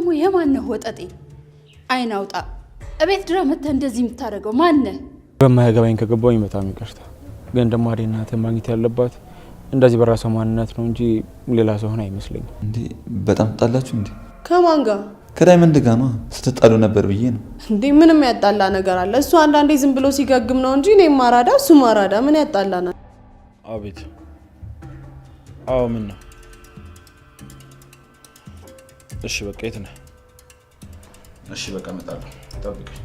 ደግሞ የማነህ ወጠጤ? አይን አውጣ! እቤት ድረስ መተህ እንደዚህ የምታደርገው ማነህ? በማያገባኝ ከገባኝ በጣም ይቅርታ። ግን ደግሞ አደይ እናትህን ማግኘት ያለባት እንደዚህ በራሷ ማንነት ነው እንጂ ሌላ ሰው ሆነ አይመስለኝም። እንዴ በጣም ትጣላችሁ እንዴ? ከማን ጋር? ከዳይመንድ ጋር ነዋ። ስትጣሉ ነበር ብዬ ነው። እንዴ ምንም ያጣላ ነገር አለ? እሱ አንዳንዴ ዝም ብሎ ሲገግም ነው እንጂ እኔም አራዳ እሱም አራዳ፣ ምን ያጣላናል? አቤት። አዎ፣ ምን ነው? እሺ በቃ የት ነህ? እሺ በቃ እመጣለሁ፣ ጠብቀኝ።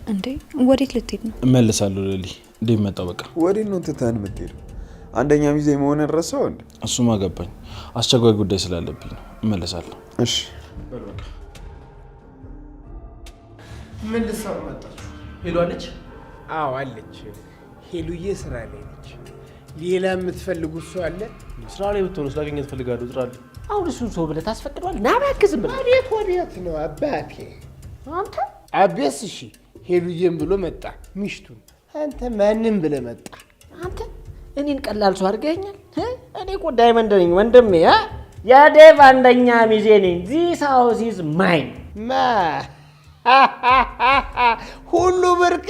እንዴ ወዴት ልትሄድ ነው? እመልሳለሁ። ሌሊ እንዴት መጣሁ? በቃ ወዴት ነው ትተህን የምትሄደው? አንደኛ ሚዜ መሆንን ረሳው እንዴ? እሱማ ገባኝ። አስቸኳይ ጉዳይ ስላለብኝ ነው። እመለሳለሁ። እሺ። ምን ልትሰሩ መጣችሁ? ሄሉ አለች? አዎ አለች። ሄሉዬ ስራ ላይ ነች። ሌላ የምትፈልጉት ሰው አለ? ስራ ላይ ብትሆን ስላገኘት እፈልጋለሁ። ጥራለሁ። አሁን እሱን ሰው ብለህ ታስፈቅደዋል? ና እባክህ ዝም ብለህ። ወዴት ወዴት ነው አባቴ? አንተ አቤስ። እሺ ሄሉዬም ብሎ መጣ ሚስቱን። አንተ ማንም ብለህ መጣ? አንተ እኔን ቀላል ሰው አድርገኸኛል። እኔ እኮ ዳይመንድ ነኝ ወንድሜ። የዴቭ አንደኛ ሚዜ ነኝ። This house is mine። ማ ሁሉ ብርቅ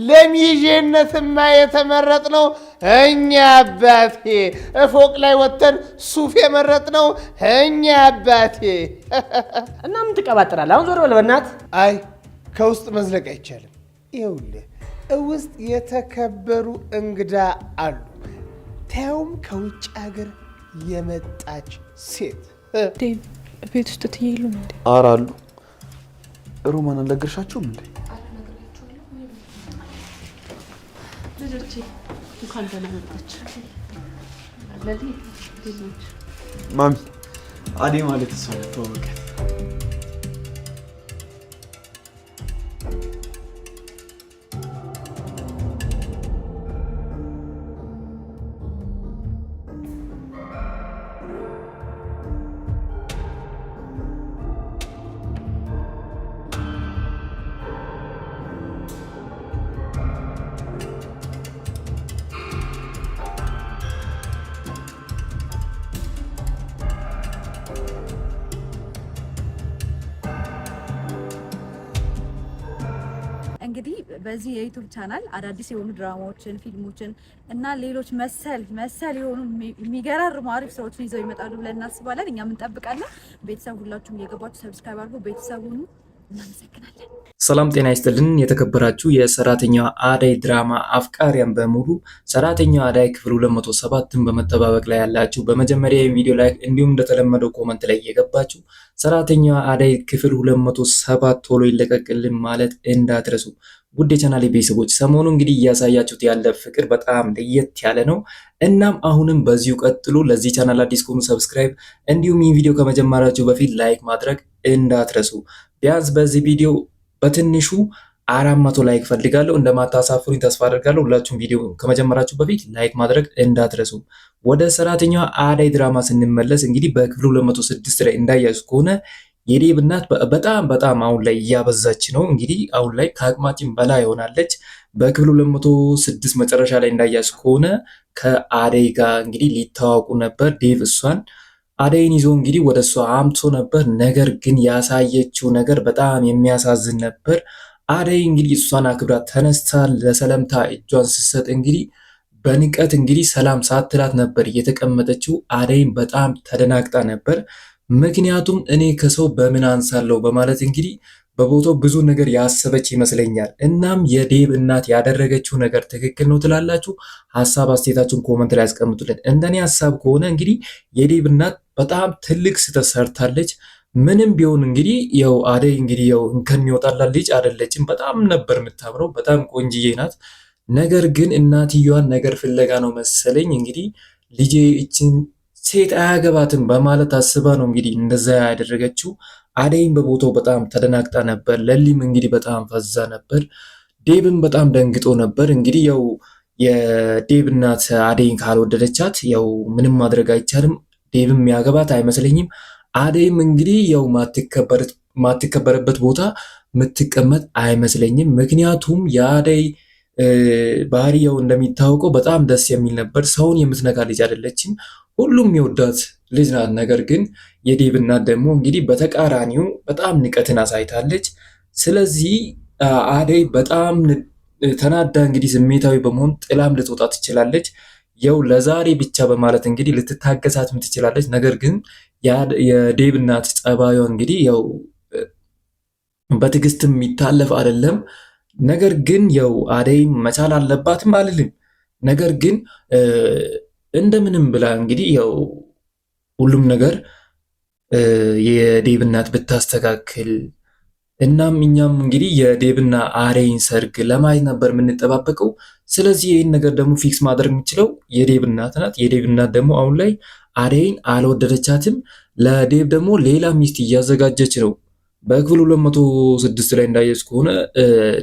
ለሚዜነትማ የተመረጥነው እኛ አባቴ። ፎቅ ላይ ወጥተን ሱፍ የመረጥነው እኛ አባቴ። እና ምን ትቀባጥራለህ? አሁን ዞር በል በእናትህ። አይ ከውስጥ መዝለቅ አይቻልም። ይኸውልህ ውስጥ የተከበሩ እንግዳ አሉ። ተያውም ከውጭ ሀገር የመጣች ሴት። ዴቭ ቤት ውስጥ እትዬ የሉም እንዴ? ኧረ አሉ። ሮማን አልነገርሻቸውም እንዴ? ልጆቼ እንኳን ደህና መጣችሁ። ለሊ እንዴት ናችሁ? ማሚ አደይ ማለት እሷ ናት። ተዋወቃት። እንግዲህ በዚህ የ YouTube channel አዳዲስ የሆኑ ድራማዎችን፣ ፊልሞችን እና ሌሎች መሰል መሰል የሆኑ የሚገራርሙ አሪፍ ስራዎችን ይዘው ይመጣሉ ብለን እናስባለን። እኛም እንጠብቃለን። ቤተሰብ ሁላችሁም እየገባችሁ subscribe አድርጉ። ቤተሰብ ሁኑ። እናመሰግናለን። ሰላም ጤና ይስጥልን። የተከበራችሁ የሰራተኛዋ አደይ ድራማ አፍቃሪያን በሙሉ፣ ሰራተኛዋ አደይ ክፍል 207ን በመጠባበቅ ላይ ያላችሁ በመጀመሪያ የቪዲዮ like እንዲሁም እንደተለመደው comment ላይ እየገባችሁ ሰራተኛዋ አደይ ክፍል 207 ቶሎ ይለቀቅልን ማለት እንዳትረሱ። ውድ የቻናሌ ቤተሰቦች፣ ሰሞኑ እንግዲህ እያሳያችሁት ያለ ፍቅር በጣም ለየት ያለ ነው። እናም አሁንም በዚሁ ቀጥሉ። ለዚህ ቻናል አዲስ ከሆኑ subscribe፣ እንዲሁም ይህ ቪዲዮ ከመጀመራችሁ በፊት like ማድረግ እንዳትረሱ። ቢያንስ በዚህ ቪዲዮ በትንሹ 400 like ፈልጋለሁ። እንደማታሳፍሩኝ ተስፋ አደርጋለሁ። ሁላችሁም ቪዲዮ ከመጀመራችሁ በፊት like ማድረግ እንዳትረሱ። ወደ ሰራተኛዋ አደይ ድራማ ስንመለስ እንግዲህ በክፍል 206 ላይ እንዳያችሁ ከሆነ የዴብ እናት በጣም በጣም አሁን ላይ እያበዛች ነው። እንግዲህ አሁን ላይ ከአቅማችን በላይ ሆናለች። በክፍል 206 መጨረሻ ላይ እንዳያችሁ ከሆነ ከአደይ ጋር እንግዲህ ሊተዋወቁ ነበር። ዴቭ እሷን አደይን ይዞ እንግዲህ ወደ እሷ አምቶ ነበር። ነገር ግን ያሳየችው ነገር በጣም የሚያሳዝን ነበር። አደይ እንግዲህ እሷን አክብራ ተነስታ ለሰላምታ እጇን ስትሰጥ እንግዲህ በንቀት እንግዲህ ሰላም ሳትላት ነበር የተቀመጠችው። አደይን በጣም ተደናግጣ ነበር። ምክንያቱም እኔ ከሰው በምን አንሳለሁ በማለት እንግዲህ በቦታው ብዙ ነገር ያሰበች ይመስለኛል። እናም የዴብ እናት ያደረገችው ነገር ትክክል ነው ትላላችሁ? ሀሳብ አስተያየታችሁን comment ላይ ያስቀምጡልን። እንደኔ ሀሳብ ከሆነ እንግዲህ የዴብ እናት በጣም ትልቅ ስህተት ሰርታለች። ምንም ቢሆን እንግዲህ ያው አደይ እንግዲህ ያው እንከን የሚወጣላት ልጅ አይደለችም። በጣም ነበር የምታምረው፣ በጣም ቆንጅዬ ናት። ነገር ግን እናትየዋን ነገር ፍለጋ ነው መሰለኝ እንግዲህ ልጄ እችን ሴት አያገባትም በማለት አስባ ነው እንግዲህ እንደዛ ያደረገችው። አደይም በቦታው በጣም ተደናግጣ ነበር። ለሊም እንግዲህ በጣም ፈዛ ነበር። ዴብም በጣም ደንግጦ ነበር። እንግዲህ ያው የዴብ እናት አደይን ካልወደደቻት ያው ምንም ማድረግ አይቻልም። ዴብም ያገባት አይመስለኝም። አደይም እንግዲህ ያው ማትከበርበት ቦታ የምትቀመጥ አይመስለኝም። ምክንያቱም የአደይ ባህሪ ያው እንደሚታወቀው በጣም ደስ የሚል ነበር። ሰውን የምትነካ ልጅ አይደለችም። ሁሉም የወዳት ልጅ ናት። ነገር ግን የዴብ እናት ደግሞ እንግዲህ በተቃራኒው በጣም ንቀትን አሳይታለች። ስለዚህ አደይ በጣም ተናዳ እንግዲህ ስሜታዊ በመሆን ጥላም ልትወጣ ትችላለች። ያው ለዛሬ ብቻ በማለት እንግዲህ ልትታገሳትም ትችላለች። ነገር ግን የዴብ እናት ጸባዩ እንግዲህ ያው በትዕግስትም የሚታለፍ አይደለም። ነገር ግን ያው አደይ መቻል አለባትም አልልም። ነገር ግን እንደምንም ብላ እንግዲህ ያው ሁሉም ነገር የዴብ እናት ብታስተካክል፣ እናም እኛም እንግዲህ የዴብና አደይን ሰርግ ለማየት ነበር የምንጠባበቀው። ስለዚህ ይህን ነገር ደግሞ fix ማድረግ የምችለው የዴብ እናት ናት። የዴብ እናት ደግሞ አሁን ላይ አደይን አልወደደቻትም። ለዴብ ደግሞ ሌላ ሚስት እያዘጋጀች ነው። በክፍል 206 ላይ እንዳየች ከሆነ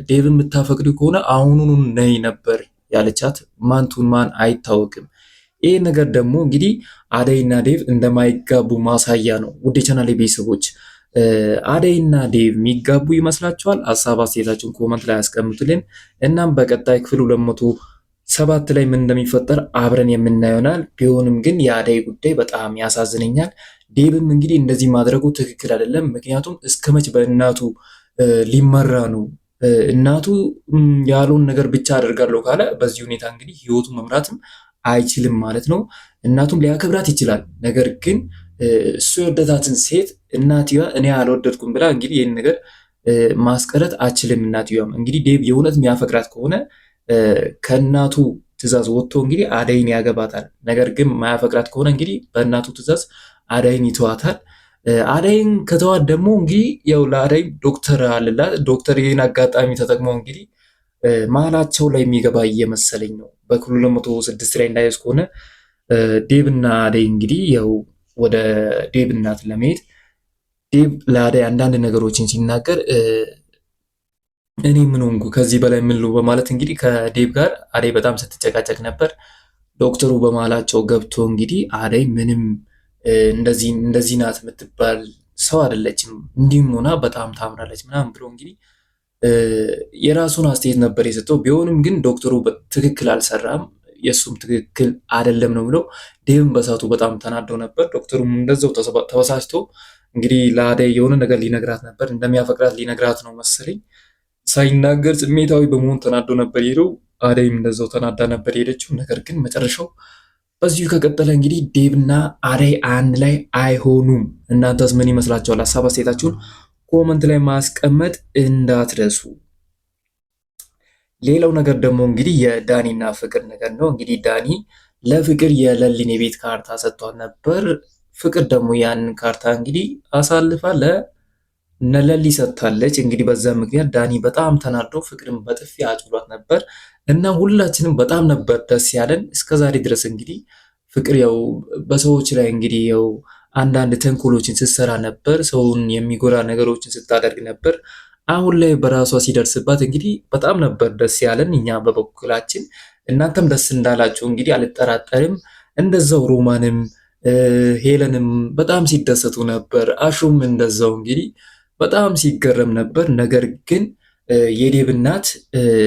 ዴብ የምታፈቅድ ከሆነ አሁኑኑ ነይ ነበር ያለቻት። ማንቱን ማን አይታወቅም። ይህ ነገር ደግሞ እንግዲህ አደይና ዴቭ እንደማይጋቡ ማሳያ ነው። ውድ የቻናሌ ቤተሰቦች አደይና ዴቭ የሚጋቡ ይመስላችኋል? ሀሳብ አስተያየታችሁን comment ላይ አስቀምጡልን። እናም በቀጣይ ክፍል 207 ላይ ምን እንደሚፈጠር አብረን የምናየው ይሆናል። ቢሆንም ግን የአደይ ጉዳይ በጣም ያሳዝነኛል። ዴቭም እንግዲህ እንደዚህ ማድረጉ ትክክል አይደለም። ምክንያቱም እስከ መች በእናቱ ሊመራ ነው? እናቱ ያለውን ነገር ብቻ አደርጋለሁ ካለ በዚህ ሁኔታ እንግዲህ ህይወቱ መምራትም አይችልም ማለት ነው። እናቱም ሊያከብራት ይችላል። ነገር ግን እሱ የወደዳትን ሴት እናትየዋ እኔ አልወደድኩም ብላ እንግዲህ ይህን ነገር ማስቀረት አችልም። እናትየዋም እንግዲህ ዴብ የእውነት የሚያፈቅራት ከሆነ ከእናቱ ትዕዛዝ ወጥቶ እንግዲህ አደይን ያገባታል። ነገር ግን ማያፈቅራት ከሆነ እንግዲህ በእናቱ ትዕዛዝ አደይን ይተዋታል። አደይን ከተዋት ደግሞ እንግዲህ ያው ለአደይ ዶክተር አለላት። ዶክተር ይህን አጋጣሚ ተጠቅሞ እንግዲህ መሀላቸው ላይ የሚገባ እየመሰለኝ ነው። በክፍል 206 ላይ እንዳየስ ከሆነ ዴብና አደይ እንግዲህ ያው ወደ ዴብ እናት ለመሄድ ዴብ ለአደይ አንዳንድ ነገሮችን ሲናገር እኔ ምን ሆንኩ ከዚህ በላይ ምን ልሁ በማለት እንግዲህ ከዴብ ጋር አደይ በጣም ስትጨቃጨቅ ነበር። ዶክተሩ በመሀላቸው ገብቶ እንግዲህ አደይ ምንም እንደዚህ ናት የምትባል ሰው አይደለችም፣ እንዲህም ሆና በጣም ታምራለች ምናምን ብሎ እንግዲህ የራሱን አስተያየት ነበር የሰጠው። ቢሆንም ግን ዶክተሩ ትክክል አልሰራም፣ የእሱም ትክክል አይደለም ነው ብለው ዴቭን በሰዓቱ በጣም ተናደው ነበር። ዶክተሩም እንደዛው ተበሳጭቶ እንግዲህ ለአደይ የሆነ ነገር ሊነግራት ነበር፣ እንደሚያፈቅራት ሊነግራት ነው መሰለኝ። ሳይናገር ስሜታዊ በመሆን ተናዶ ነበር የሄደው። አደይም እንደዛው ተናዳ ነበር የሄደችው። ነገር ግን መጨረሻው በዚሁ ከቀጠለ እንግዲህ ዴብና አደይ አንድ ላይ አይሆኑም። እናንተስ ምን ይመስላችኋል? ሀሳብ አስተያየታችሁን comment ላይ ማስቀመጥ እንዳትረሱ። ሌላው ነገር ደግሞ እንግዲህ የዳኒና ፍቅር ነገር ነው። እንግዲህ ዳኒ ለፍቅር የለሊን የቤት ካርታ ሰጥቷት ነበር። ፍቅር ደግሞ ያንን ካርታ እንግዲህ አሳልፋ ለነለሊ ሰጥታለች። እንግዲህ በዛ ምክንያት ዳኒ በጣም ተናዶ ፍቅርን በጥፊ አጭሏት ነበር እና ሁላችንም በጣም ነበር ደስ ያለን። እስከዛሬ ድረስ እንግዲህ ፍቅር ያው በሰዎች ላይ እንግዲህ ያው አንዳንድ ተንኮሎችን ስትሰራ ነበር፣ ሰውን የሚጎዳ ነገሮችን ስታደርግ ነበር። አሁን ላይ በራሷ ሲደርስባት እንግዲህ በጣም ነበር ደስ ያለን እኛ በበኩላችን። እናንተም ደስ እንዳላችሁ እንግዲህ አልጠራጠርም። እንደዛው ሮማንም ሄለንም በጣም ሲደሰቱ ነበር። አሹም እንደዛው እንግዲህ በጣም ሲገረም ነበር። ነገር ግን የዴብ እናት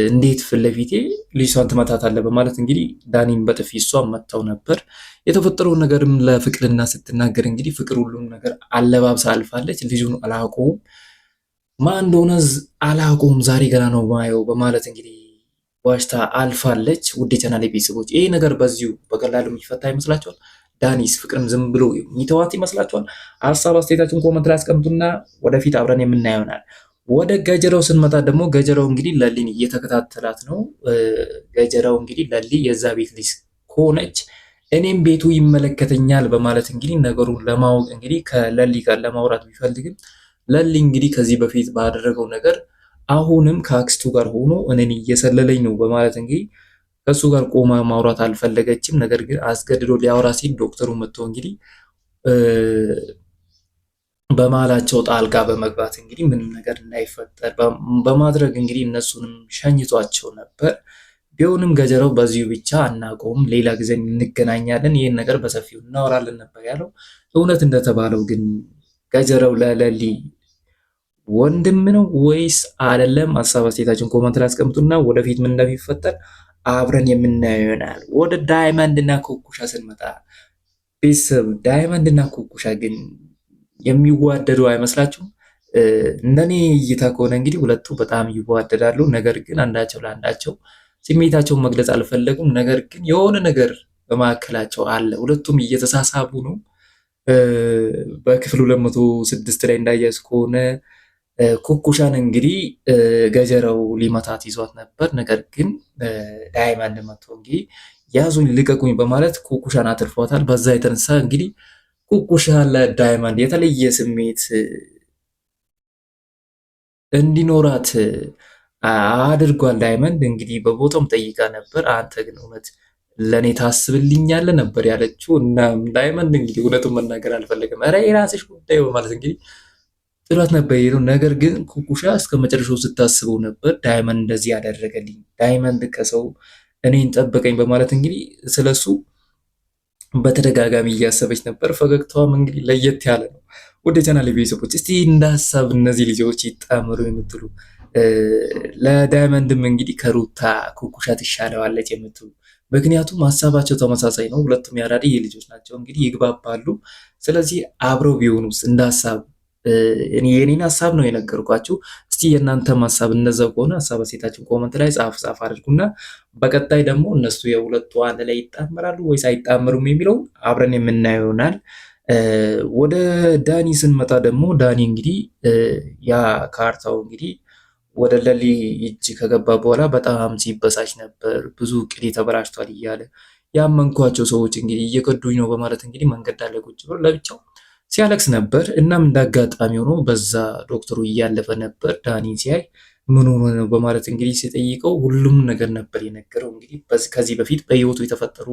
እንዴት ፊት ለፊቴ ልጅቷን ትመታታለህ በማለት እንግዲህ ዳኒን በጥፊ እሷን መታው ነበር። የተፈጠረውን ነገርም ለፍቅርና ስትናገር እንግዲህ ፍቅር ሁሉም ነገር አለባብሳ አልፋለች። ልጁን አላውቀውም፣ ማን እንደሆነ አላውቀውም፣ ዛሬ ገና ነው ማየው በማለት እንግዲህ ዋሽታ አልፋለች። ውድ የቻናሌ ቤተሰቦች ይሄ ነገር በዚሁ በቀላሉ የሚፈታ ይመስላችኋል? ዳኒስ ፍቅርም ዝም ብሎ የሚተዋት ይመስላችኋል? ሀሳብ አስተያየታችሁን comment ላይ አስቀምጡና ወደፊት አብረን የምናየው ይሆናል። ወደ ገጀራው ስንመጣ ደግሞ ገጀራው እንግዲህ ለሊን እየተከታተላት ነው። ገጀራው እንግዲህ ለሊ የዛ ቤት ልጅ ከሆነች እኔም ቤቱ ይመለከተኛል በማለት እንግዲህ ነገሩን ለማወቅ እንግዲህ ከለሊ ጋር ለማውራት ቢፈልግም ለሊ እንግዲህ ከዚህ በፊት ባደረገው ነገር አሁንም ከአክስቱ ጋር ሆኖ እኔን እየሰለለኝ ነው በማለት እንግዲህ ከእሱ ጋር ቆማ ማውራት አልፈለገችም። ነገር ግን አስገድዶ ሊያወራ ሲል ዶክተሩ መጥቶ እንግዲህ በመሀላቸው ጣልቃ በመግባት እንግዲህ ምንም ነገር እንዳይፈጠር በማድረግ እንግዲህ እነሱንም ሸኝቷቸው ነበር። ቢሆንም ገጀራው በዚሁ ብቻ አናቆም፣ ሌላ ጊዜ እንገናኛለን፣ ይህን ነገር በሰፊው እናወራለን ነበር ያለው። እውነት እንደተባለው ግን ገጀራው ለለሊ ወንድም ነው ወይስ አይደለም? ሀሳብ አስተያየታችሁን comment ላይ አስቀምጡና ወደፊት ምን እንደሚፈጠር አብረን የምናየው ይሆናል። ወደ ዳይመንድ እና ኩኩሻ ስንመጣ ቤተሰብ ዳይመንድ እና ኩኩሻ ግን የሚዋደዱ አይመስላችሁም? እንደኔ እይታ ከሆነ እንግዲህ ሁለቱ በጣም ይዋደዳሉ። ነገር ግን አንዳቸው ለአንዳቸው ስሜታቸውን መግለጽ አልፈለጉም። ነገር ግን የሆነ ነገር በመካከላቸው አለ። ሁለቱም እየተሳሳቡ ነው። በክፍል 206 ላይ እንዳያዝ ከሆነ ኩኩሻን እንግዲህ ገጀራው ሊመታት ይዟት ነበር። ነገር ግን ዳይመንድ መቶ እንግዲህ ያዙኝ ልቀቁኝ በማለት ኩኩሻን አትርፏታል። በዛ የተነሳ እንግዲህ ኩኩሻ ለዳይመንድ የተለየ ስሜት እንዲኖራት አድርጓል። ዳይመንድ እንግዲህ በቦታውም ጠይቃ ነበር። አንተ ግን እውነት ለእኔ ታስብልኛለህ ነበር ያለችው። እና ዳይመንድ እንግዲህ እውነቱን መናገር አልፈለገም። ኧረ የራስሽ ጉዳይ በማለት እንግዲህ ጥሏት ነበር የሄደው። ነገር ግን ኩኩሻ እስከ መጨረሻው ስታስበው ነበር። ዳይመንድ እንደዚህ ያደረገልኝ፣ ዳይመንድ ከሰው እኔን ጠበቀኝ በማለት እንግዲህ ስለሱ በተደጋጋሚ እያሰበች ነበር። ፈገግታዋም እንግዲህ ለየት ያለ ነው። ወደ ቻናል ቤተሰቦች እስቲ እንደ ሀሳብ እነዚህ ልጆች ይጣመሩ የምትሉ፣ ለዳይመንድም እንግዲህ ከሩታ ኩኩሻ ትሻለዋለች የምትሉ፣ ምክንያቱም ሀሳባቸው ተመሳሳይ ነው። ሁለቱም የአራዳ ልጆች ናቸው፣ እንግዲህ ይግባባሉ። ስለዚህ አብረው ቢሆኑስ እንደ ሀሳብ የኔን ሀሳብ ነው የነገርኳችሁ። እስቲ የእናንተም ሀሳብ እንደዛው ከሆነ ሀሳብ አስተያየታችሁን comment ላይ ጻፍ ጻፍ አድርጉና በቀጣይ ደግሞ እነሱ የሁለቱ አንድ ላይ ይጣመራሉ ወይስ አይጣመሩም የሚለው አብረን የምናየው ይሆናል። ወደ ዳኒ ስንመጣ ደግሞ ዳኒ እንግዲህ ያ ካርታው እንግዲህ ወደ ለሊ እጅ ከገባ በኋላ በጣም ሲበሳጭ ነበር። ብዙ ቅዴ ተበላሽቷል እያለ ያመንኳቸው ሰዎች እንግዲህ እየከዱኝ ነው በማለት እንግዲህ መንገድ ዳር ላይ ቁጭ ብሎ ለብቻው ሲያለቅስ ነበር። እናም እንዳጋጣሚ ሆኖ በዛ ዶክተሩ እያለፈ ነበር። ዳኒን ሲያይ ምን ሆኖ ነው በማለት እንግዲህ ሲጠይቀው ሁሉም ነገር ነበር የነገረው። እንግዲህ ከዚህ በፊት በህይወቱ የተፈጠሩ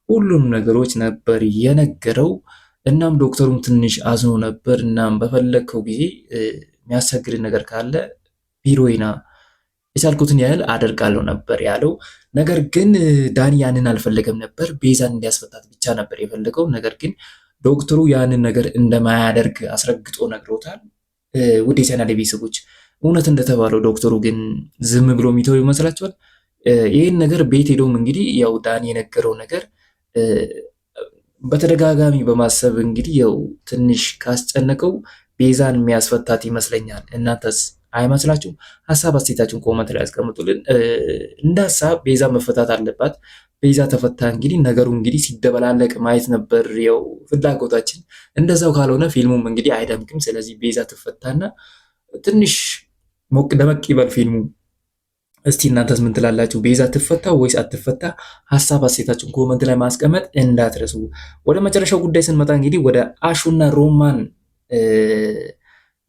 ሁሉም ነገሮች ነበር የነገረው። እናም ዶክተሩም ትንሽ አዝኖ ነበር። እናም በፈለግከው ጊዜ የሚያስቸግር ነገር ካለ ቢሮዬ ና፣ የቻልኩትን ያህል አደርጋለሁ ነበር ያለው። ነገር ግን ዳኒ ያንን አልፈለገም ነበር። ቤዛን እንዲያስፈታት ብቻ ነበር የፈለገው። ነገር ግን ዶክተሩ ያንን ነገር እንደማያደርግ አስረግጦ ነግሮታል። ውድ የቻናል ቤተሰቦች እውነት እንደተባለው ዶክተሩ ግን ዝም ብሎ የሚተው ይመስላችኋል? ይህን ነገር ቤት ሄዶም እንግዲህ ያው ዳኒ የነገረው ነገር በተደጋጋሚ በማሰብ እንግዲህ ያው ትንሽ ካስጨነቀው ቤዛን የሚያስፈታት ይመስለኛል። እናንተስ አይመስላችሁም? ሀሳብ አስተያየታችሁን comment ላይ ያስቀምጡልን። እንደ ሀሳብ ቤዛ መፈታት አለባት። ቤዛ ተፈታ እንግዲህ ነገሩ እንግዲህ ሲደበላለቅ ማየት ነበር ያው ፍላጎታችን። እንደዛው ካልሆነ ፊልሙም እንግዲህ አይደምቅም። ስለዚህ ቤዛ ትፈታና ትንሽ ሞቅ ደመቅ ይበል ፊልሙ። እስቲ እናንተስ ምን ትላላችሁ? ቤዛ ትፈታ ወይስ አትፈታ? ሀሳብ አስተያየታችሁን comment ላይ ማስቀመጥ እንዳትረሱ። ወደ መጨረሻው ጉዳይ ስንመጣ እንግዲህ ወደ አሹና ሮማን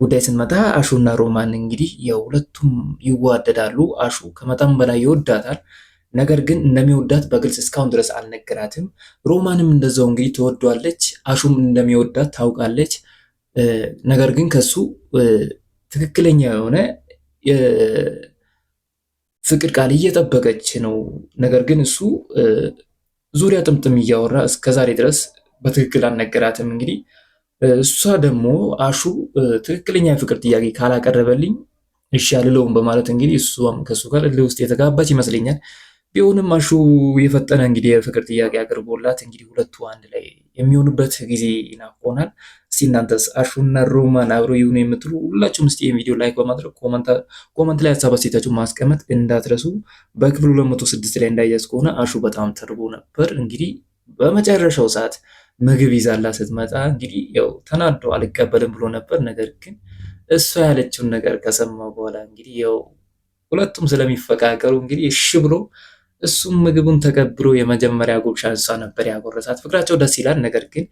ጉዳይ ስንመጣ አሹና ሮማን እንግዲህ ያው ሁለቱም ይዋደዳሉ። አሹ ከመጠን በላይ ይወዳታል። ነገር ግን እንደሚወዳት በግልጽ እስካሁን ድረስ አልነገራትም። ሮማንም እንደዛው እንግዲህ ትወዷለች፣ አሹም እንደሚወዳት ታውቃለች። ነገር ግን ከሱ ትክክለኛ የሆነ ፍቅር ቃል እየጠበቀች ነው። ነገር ግን እሱ ዙሪያ ጥምጥም እያወራ እስከዛሬ ድረስ በትክክል አልነገራትም። እንግዲህ እሷ ደግሞ አሹ ትክክለኛ የፍቅር ጥያቄ ካላቀረበልኝ እሺ አልለውም በማለት እንግዲህ እሷም ከእሱ ጋር እልህ ውስጥ የተጋባች ይመስለኛል። ቢሆንም አሹ የፈጠነ እንግዲህ የፍቅር ጥያቄ አቅርቦላት እንግዲህ ሁለቱ አንድ ላይ የሚሆኑበት ጊዜ ይናፍቆናል። እስቲ እናንተስ አሹና ሮማን አብረው ይሁኑ የምትሉ ሁላችሁም እስቲ ቪዲዮ like በማድረግ comment ላይ ሀሳብ አስተያየታችሁን ማስቀመጥ እንዳትረሱ። በክፍል 206 ላይ እንዳያዝ ከሆነ አሹ በጣም ተርቦ ነበር። እንግዲህ በመጨረሻው ሰዓት ምግብ ይዛላ ስትመጣ እንግዲህ ያው ተናዶ አልቀበልም ብሎ ነበር። ነገር ግን እሷ ያለችውን ነገር ከሰማ በኋላ እንግዲህ ያው ሁለቱም ስለሚፈቃቀሩ እንግዲህ እሺ ብሎ እሱም ምግቡን ተቀብሎ የመጀመሪያ ጉርሻ እሷ ነበር ያጎረሳት። ፍቅራቸው ደስ ይላል። ነገር ግን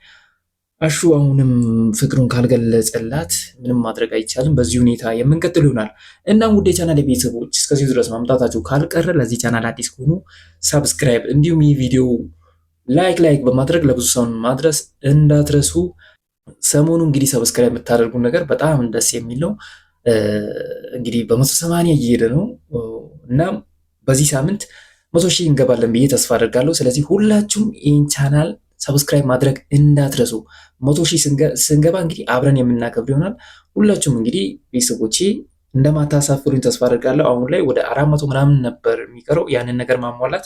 አሹ አሁንም ፍቅሩን ካልገለጸላት ምንም ማድረግ አይቻልም። በዚህ ሁኔታ የምንቀጥል ይሆናል። እናም ውድ የቻናል ቤተሰቦች እስከዚሁ ድረስ ማምጣታችሁ ካልቀረ ለዚህ ቻናል አዲስ ከሆኑ subscribe፣ እንዲሁም ይህ ቪዲዮ like like በማድረግ ለብዙ ሰው ማድረስ እንዳትረሱ። ሰሞኑ እንግዲህ subscribe የምታደርጉን ነገር በጣም ደስ የሚል ነው። እንግዲህ በ180 እየሄደ ነው። እናም በዚህ ሳምንት 100,000 እንገባለን ብዬ ተስፋ አደርጋለሁ። ስለዚህ ሁላችሁም ይህን ቻናል subscribe ማድረግ እንዳትረሱ። 100,000 ስንገባ እንግዲህ አብረን የምናከብር ይሆናል። ሁላችሁም እንግዲህ ቤተሰቦቼ እንደማታሳፍሩኝ ተስፋ አደርጋለሁ። አሁን ላይ ወደ 400 ምናምን ነበር የሚቀረው። ያንን ነገር ማሟላት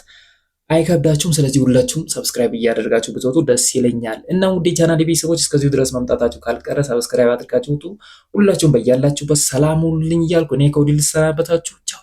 አይከብዳችሁም። ስለዚህ ሁላችሁም subscribe እያደረጋችሁ ብትወጡ ደስ ይለኛል። እና ውድ ቻናል ቤተሰቦች እስከዚሁ ድረስ መምጣታችሁ ካልቀረ subscribe አድርጋችሁ ውጡ። ሁላችሁም በያላችሁበት ሰላም ሁኑልኝ እያልኩ እኔ ከወዲሁ ልሰናበታችሁ። ቻው።